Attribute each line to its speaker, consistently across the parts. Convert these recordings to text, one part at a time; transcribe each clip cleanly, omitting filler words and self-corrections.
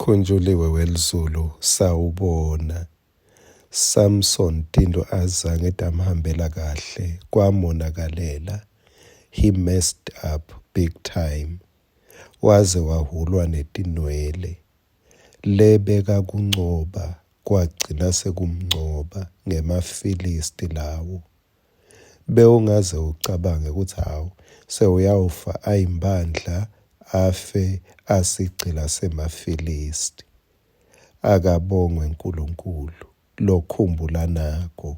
Speaker 1: Khunjuliwe welizulu sawubona. Samson tintfo azange tamhambela kahle kwamonakalela. He messed up big time. Waze wahhulwa netinwele. Lebekakuncoba kwagcina sekumncoba ngemaFilisti lawo. Bewungaze ucabange kutsi hawu sewuyawufa ayimphandla afe asigcila semaFilisti. Akabongwe Nkulunkulu lokhumbulanako,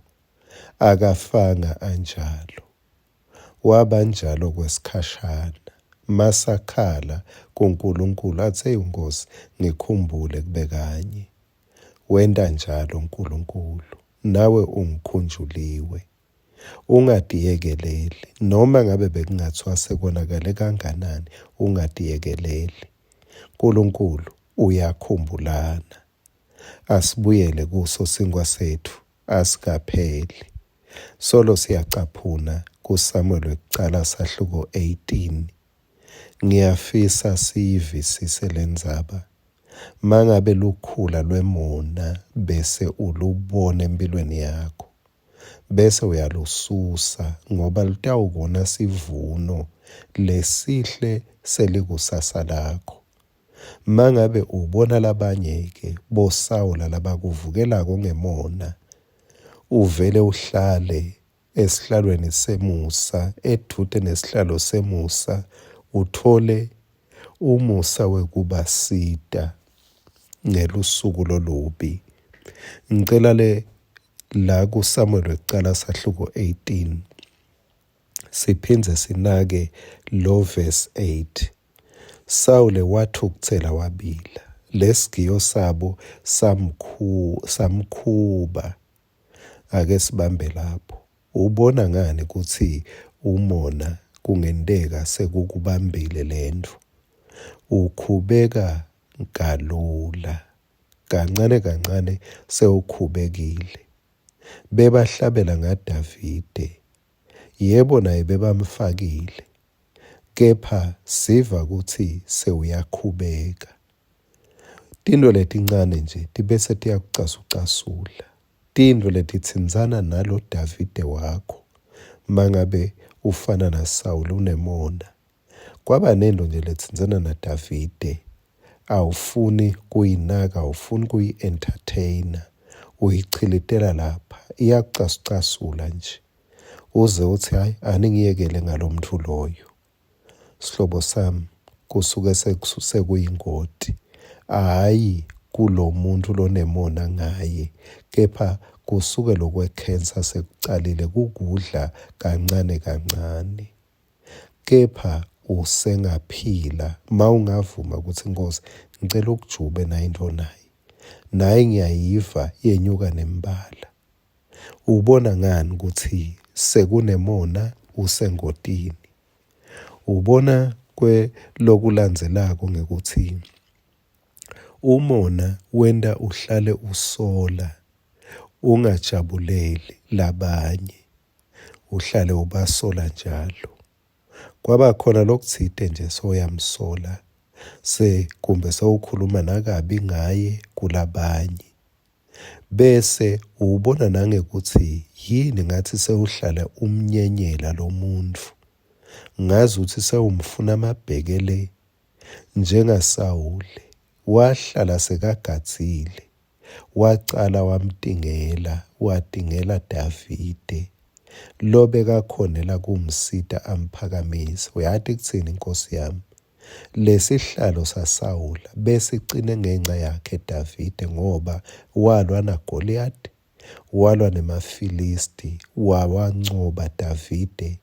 Speaker 1: akafanga anjalo. Wabanjalo kwesikhashana. Masakhala kuNkulunkulu atsi, Eyi Nkosi, ngikhumbule kube kanye. Wenta njalo Nkulunkulu, nawe ungikhunjuliwe. Ungatiyekeleli, noma ngabe bekungathiwa sekonakele kanganani, ungatiyekeleli. Nkulunkulu uyakhumbulana. Asibuyele kuso sinkwa setfu, asikapheli. Solo siyacaphuna kuSamuel wekucala sahluko 18. Ngiyafisa siyivisise lendzaba. Mangabe lukhula lwemona bese ulubona empilweni yakho, bese uyalususa ngoba lutawukona sivuno lesihle selikusasa lakho. Mangabe ubona labanye-ke boSawula labakuvukelako ngemona, uvele uhlale esihlalweni semusa, edvute nesihlalo semusa, utfole umusa wekubasita ngelusuku lolubi. Ngicela le la kuSamuel wekucala sahluko 18 siphindze sinake lo verse 8. Sawule watfukutsela wabila, lesigiyo sabo samkhuba. Ake sibambe lapho. Ubona ngani kutsi umona kungenteka sekukubambile lentfo? Ukhubeka kalula. Kancane kancane sewukhubekile. Bebahlabela ngaDavide. Yebo naye bebamfakile. Kepha siva kutsi sewuyakhubeka. Tintfo letincane nje tibese tiyakucasucasula. Tintfo letitsintsana nalo Davide wakho, mangabe ufana naSawula unemona. Kwaba nentfo nje letsintsana naDavide, awufuni kuyinaka, awufuni kuyi-entertainer, uyichilitela lapha, iyakucasucasula nje. Uze utsi hayi aningiyekele ngalomntfu loyo. Sihlobo sami kusuke sekuyingoti, hhayi kulomuntfu lonemona ngaye, kepha kusuke lokwekhensa sekucalile kukudla kancane kancane. Kepha usengaphila mawungavuma kutsi Nkhosi ngicela ukujube nayi intfo nayi. Nayi ngiyayiva yenyuka nembala. Ubona ngani kutsi sekunemona usengotini? Ubona kwe lokulandzelako ngekutsi umona wenta uhlale usola ungajabuleli labanye, uhlale ubasola njalo. Kwaba khona lokutsite nje sewuyamsola se kumbe sewukhuluma nakabi ngaye kulabanye. Bese uwubona nangekutsi yini ngatsi sewuhlale umnyenyela lomuntfu, ngazutsi sewumfuna amabheke le. NjengaSawule, wahlala sekagadzile, wacala wamtingela, watingela Davide, lobekakhonela kumsita amphakamise. Uyati kutsini Nkhosi yami? Lesihlalo saSawula besicine ngenca yakhe Davide ngoba walwa naGoliyathi, walwa nemaFilisti, wawancoba Davide,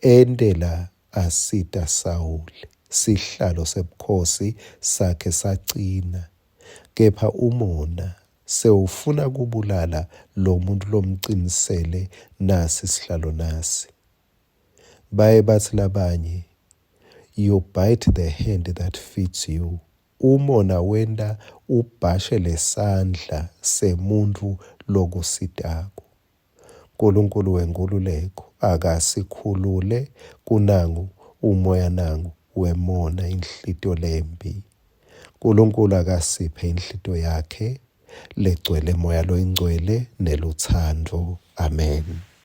Speaker 1: entela asita Sawule. Sihlalo sebukhosi sakhe sacina, kepha umona sewufuna kubulala lomuntfu lomcinisele nasi sihlalo nasi. Baye batsi labanye, You bite the hand that feeds you. Umona wenta ubhashe lesandla semuntfu lokusitako. Nkulunkulu wenkhululeko akasikhulule kunangu umoya nangu wemona inhlitiyo lembi. Nkulunkulu akasiphe inhlitiyo yakhe legcwele Moya Loyingcwele nelutsandvo. Amen.